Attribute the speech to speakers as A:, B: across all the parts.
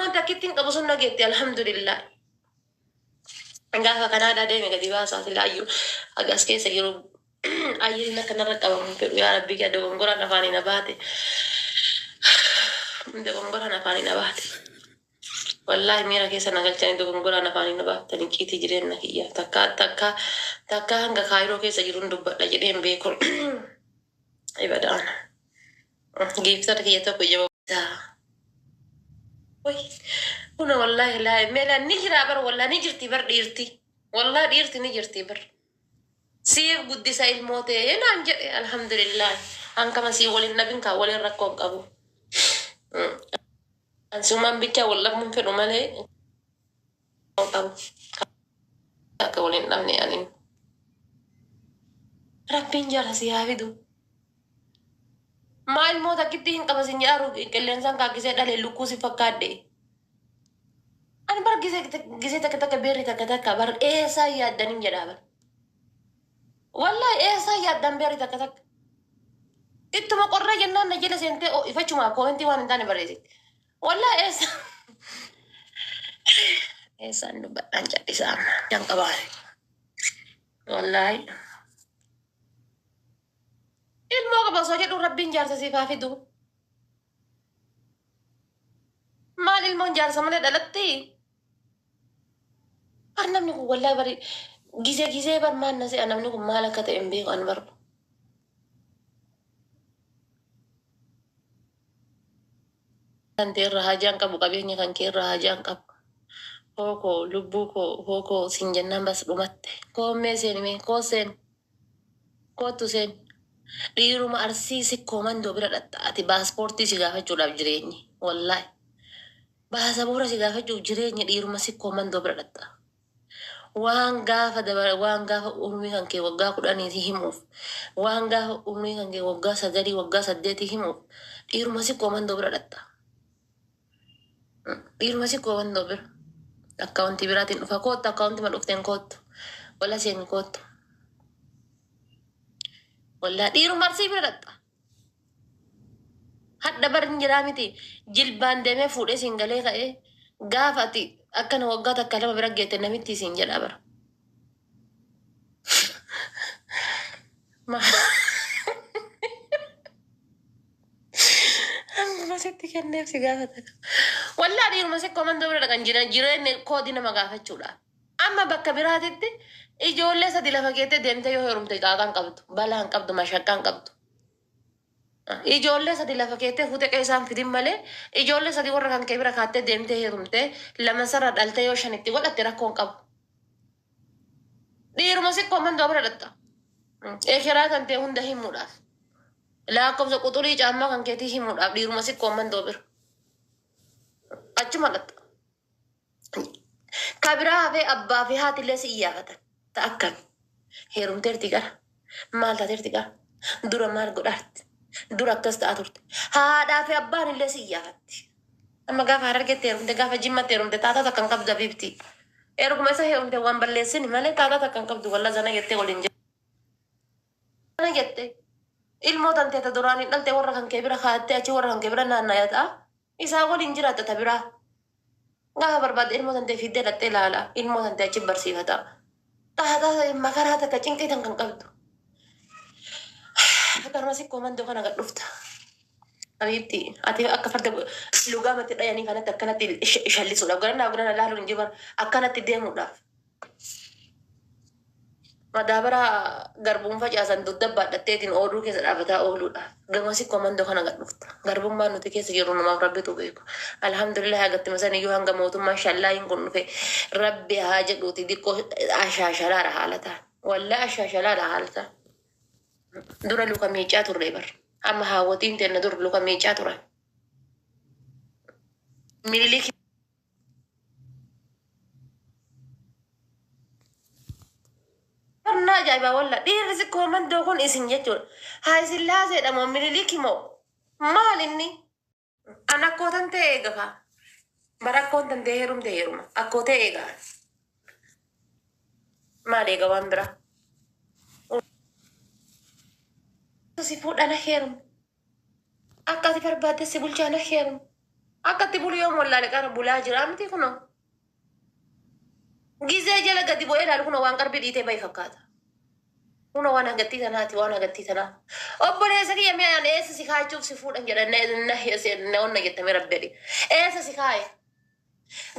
A: Ilmoon takkittiin qabu sun nageetti alhamdulillah. Gaafa Kanaadaa deeme gadi baasaa silaayyuu hagas keessa jiru ayyiriin akka narra qabamu hin fedhu yaa rabbii kiyya dogongoraan afaanii na baate. Dogongoraan afaanii na baate. Wallaahi miira keessa na galchanii dogongoraan afaanii na baaftanii ciitii jireenya kiyya takka takka takka hanga kaayiroo keessa jiruun dubbadha jedhee hin beeku. Ibadaan. Giiftar kiyya tokko ija babal'isaa. Way kuna wallahi laa mela ni jira bar wallahi ni jirti bar dhiirti wallahi dhiirti ni jirti bar siif guddisa ilmoo ta'e naan jedhe alhamdulillah hankama sii waliin dhabin kaa waliin rakkoo hin qabu. Ansumaan bichaa wal dhabuun fedhu malee hin qabu akka waliin dhabne anin. Rabbiin jara si haa fidu. Maa ilmoo takkitti hin qaba sin jedhaaru qilleensaan kaakisee dhale lukkuu si fakkaadhe. Ani bar gisee gisee takka takka beerri takka takka bar eessaa yaaddanin jedhaa bar. Wallahi eessaa yaaddan beerri takka takka. Ittuma qorree jennaan na jala seentee oh, ifachumaaf koomentii waan hin taane barreessiti. Wallahi eessa eessaan dubbadhaan callisaa amma. Kan qabaan. Wallahi. Ilmoo qaba osoo jedhu rabbiin jaarsa siif haa fidu. Maal ilmoon jaarsa malee dhalatti? Bar namni kun wallahi bari gizee gizee bar maal na se'a namni kun maal akka ta'e hin beeku an bar. Kan ta'e irraa hajaan qabu qabeenya kan kee irraa hajaan qabu. Hoo koo lubbuu koo hoo koo siin jennaan bas dhumatte. Koommee seeni mee koo seen. Koottu seen. Dhiiruma Arsii sikkoo mandoo bira dhaxxa ati baaspoortii si gaafachuudhaaf jireenyi. Wallaahi. Baasaboora si gaafachuuf jireenyi dhiiruma sikkoo mandoo bira dhaxxa. Waan gaafa dabara waan gaafa umrii kan kee waggaa kudhaniitii himuuf waan gaafa umrii kan kee waggaa sagalii waggaa saddeetii himuuf dhiiruma sikkoo mandoo bira dhaxxa. Dhiiruma sikkoo mandoo bira. Akkaawuntii biraatiin dhufa koottu akkaawuntii ma dhufteen koottu. Wala seeni koottu. Wallaa dhiiruma arsii bira dhaxxa. Hadha bar hin jiraa miti jilbaan deemee fuudhee siin galee ka'ee gaafa ati akkana waggaa takka lama bira geette namitti siin jedhaa bara. Hanguma sitti kenneef si gaafata. Wallaa dhiiruma si komandoo bira dhaqan jiran jireenya koodii nama gaafachuudha. Amma bakka biraatitti ijoollee sadi lafa keettee deemtee yoo heerumte qaaqaa hin qabdu, balaa hin qabdu, mashaqqaa hin qabdu. Ijoollee sadi lafa keettee fuutee qe'ee isaan fidin malee ijoollee sadi warra kan kee bira kaattee deemtee heerumtee lama sarara dhaltee yoo shan itti godhatte rakkoo hin qabu. Dhiiruma sikkoo mandoo bira dhatta. Ekeraa kan ta'e hunda himuudhaaf. Lakkoofsa quxurii caammaa kan keetii himuudhaaf dhiiruma sikkoo mandoo bira. Achuma dhatta. Ka biraa hafee abbaa fi haati illee si iyyaafatan. Ta akkami? Heerumteerti gara? Maal taateerti gara? Dura maal godhaarti? Dura akkas ta'aa turte. Haadhaa fi abbaan illee si iyyaafatti. Amma gaafa Harargetti heerumte, gaafa Jimmatti heerumte taataa takka hin qabdu habiibti. Erguma isa heerumte waan balleessini malee taataa takka hin qabdu walla zana jettee waliin jira jette. Ilmoo tantee ta duraan hin dhalte warra kan kee bira kaattee achi warra kan kee bira naannayataa. Isaa waliin jiraatta ta biraa. Gaafa barbaadde ilmoo tantee fiddee dhaxxee ilaala. Ilmoo tantee achi barsiifata. Xaaxaa makaraa takka cinqii tan kan qabdu. Karma sikkoo mandoo kana gad dhufta. Habiibti ati akka farda lugaamatti dhayanii kanatti akkanatti shallisuudhaaf garanaa garana laaluun hin jiru akkanatti deemuudhaaf. Madaabara garbuun facaasan dugda baadhatteetiin ooduu keessa dhaabataa ooluudha. Gamasi komandoo kana gad dhufta. Garbummaan nuti keessa jirru namaaf rabbitu beeku. Alhamdulillah hagattima san iyyuu hanga mootummaan shallaayin kun dhufe rabbi haa jedhuuti diqqoo ashaashalaadha haala ta'an. Wallaa ashaashalaadha haala ta'an. Dura luka miicaa turre bar. Amma haawwatiin teenna dur luka miicaa turan. Minilik Barnaa ajaa'ibaa walla dhiirri si koomandoo kun isin jechuudha. Haa isin laaseedha moo miniliki moo maal inni? An akkootan ta'e eega kaa. Bara akkoon tan ta'e heerumte heeruma. Akkoo ta'e eega. Maal eega waan biraa? Si fuudha na heeruma. Akka ati barbaadde si bulchaa na heeruma. Akka itti bulu yoom wallaale qara bulaa jira miti kunoo. Gizee jala gadi bu'ee ilaalu kunoo waan qarbii dhiitee bahe fakkaata. Kunoo waan hagattii tanaati waan hagattii tanaa. Obboleessa kiyya mi'a ani eessa si kaachuuf si fuudhan jedha na onna jettamee rabbi jedhi. Eessa si kaaye?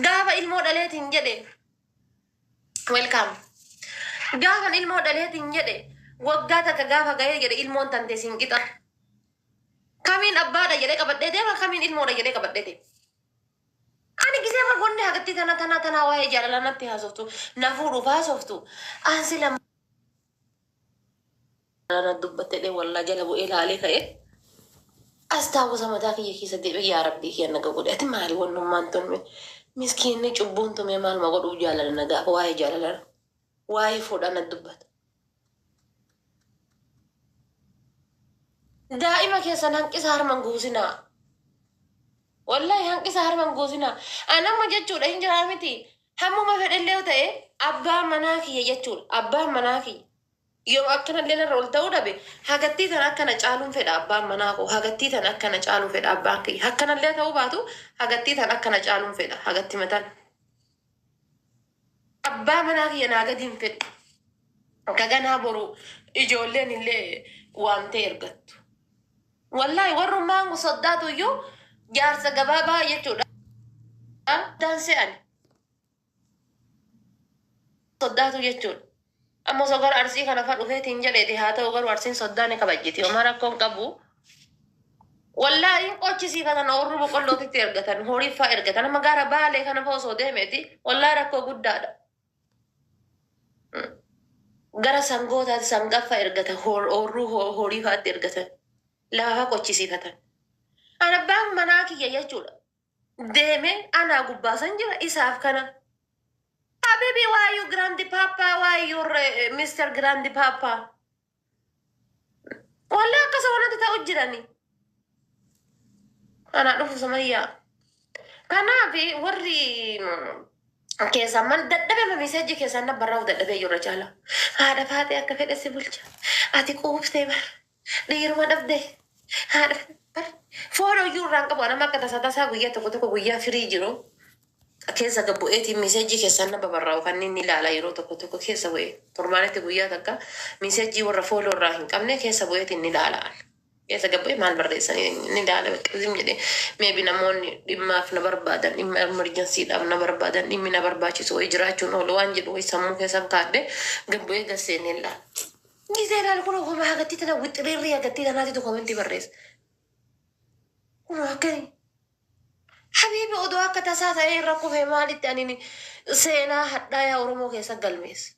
A: Gaafa ilmoo dhaleetiin jedhe welcome. Gaafan ilmoo dhaleetiin jedhe waggaa takka gaafa gahee jedhe ilmoon tante siin qixa. Kamiin abbaadha jedhee qabadhee deema, kamiin ilmoodha jedhee qabadhee deema. Ani gisee wanni hagattii tana tana tana waa'ee jaalala natti haasoftu, na fuudhuuf haasoftu. Ansi lama na dubbatte dhee wallaa jala bu'ee laalee ka'e. As taawwasa mataa kiyya keessa deebi'e, yaa rabbii kiyya naga godhe, ati maali wannummaan tun miskiinni cubbuun tumee maaluma godhuuf jaalala na gaafa waa'ee jaalala waa'ee fuudhaa na dubbata. Daa'ima keessan hanqisa harman guusinaa. Wallahi hanqisa harman guusinaa. Anamma jechuudha hin jiraa miti. Hammuma fedhellee ta'e abbaa manaa kiyya jechuudha. Abbaan manaa kiyya. Yoo akkanallee narra ol ta'uu dhabe hagattii tan akkana caaluun fedha abbaan manaa koo, hagattii tan akkana caaluu fedha abbaan kiyya. Akkanallee ta'uu baatu hagattii tan akkana caaluun fedha hagatti mataan. Abbaa manaa kiyya naa gadi hin fedhu. Kaganaa boru ijoolleen illee waamtee ergattu. Wallahi warrummaan soddaatu iyyuu jaarsa gabaabaa jechuudha. Daansee ani. Soddaatu jechuudha. Amma osoo gara Arsii kana fa dhufeetiin jedheeti haa ta'u, garuu Arsiin soddaa ni kabajjiti. Homaa rakkoon qabu. Wallahi hin qochisiifatan, oorruu boqqollootitti ergatan, horii faa ergatan. Amma gara Baalee kana fa osoo deemeeti wallahi rakkoo guddaadha. Gara sangootaatti sangaffa ergatan, oorruu horii fa'aatti ergatan. Lafa fa qochisiifatan. An abbaan manaa kiyya jechuudha. Deemee anaa gubbaasan jira isaaf kana. Habibi, why you grand papa, why you Mr. Grand Papa? Wallahi akkasa wanatti ta'u jirani. Anaa dhufu Sumayyaa. Kanaaf warri keessaan man dadhabe message keessaan na barraa'u dadhabee jirra caala. Haadha faatee akka fedhe si bulcha. Ati quuftee bar. Dhiiruma dhabde. Haadha bar. Foon hoyyuu irraan qabu nama akka tasaa tasaa guyyaa tokko tokko guyyaa firii jiru. Keessa gabbu'eetiin message keessaan na babarraa'u kanneen ni ilaala, yeroo tokko tokko keessa bu'ee torbaanitti guyyaa takka message warra follow irraa hin qabne keessa bu'eetiin ni ilaala. Keessa gabbu'ee maal barreessanii ni ilaala, bakka zim jedhee maybe namoonni dhimmaaf na barbaadan, dhimma emergencydhaaf na barbaadan, dhimmi na barbaachisu wayii jiraachuun oolu waan jedhu wayii sammuu keessan kaadde gabbu'ee gasseenee ilaala. Gisee ilaalu kun homaa hagattii tana wixiriirrii hagattii tanaatitu comment barreessa. Kun akkami? Habiibi, odoo akka tasaa ta'ee irra kufee maalitti ani seenaa hadhaayaa Oromoo keessa galmeessa?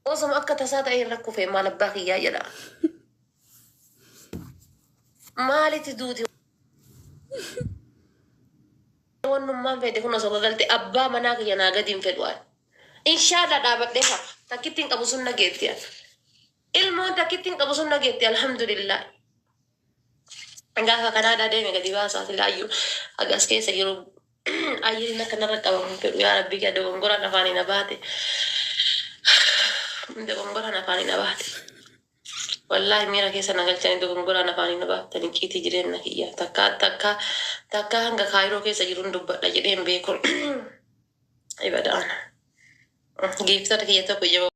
A: Osoma akka tasaa ta'ee irra kufee maal abbaa kiyyaa jedha? Maalitti duuti? Wannummaan fedhe kun osoo gagalte abbaa manaa kiyya naa gadi hin fedhu ani. Inshaalla dhaabadhee hafa. Takkittiin qabu sun nageetti ani. Ilmoon takkittiin qabu sun nageetti, alhamdulillah. Gaafa kanaadhaa deeme gadi baasaa silaayyuu hagas keessa jiru ayyiriin akkanarra qabamu fedhu, yaa rabbii kiyya, dogongoraan afaanii na baate. Dogongoraan afaanii na baate. Wallaahi miira keessa na galchanii dogongoraan afaanii na baaftanii ciitii jireenya kiyya. Takka takka takka hanga Kaayiroo keessa jiruun dubbadha jedheen beeku. Ibadaan. Giiftota kiyya tokko ija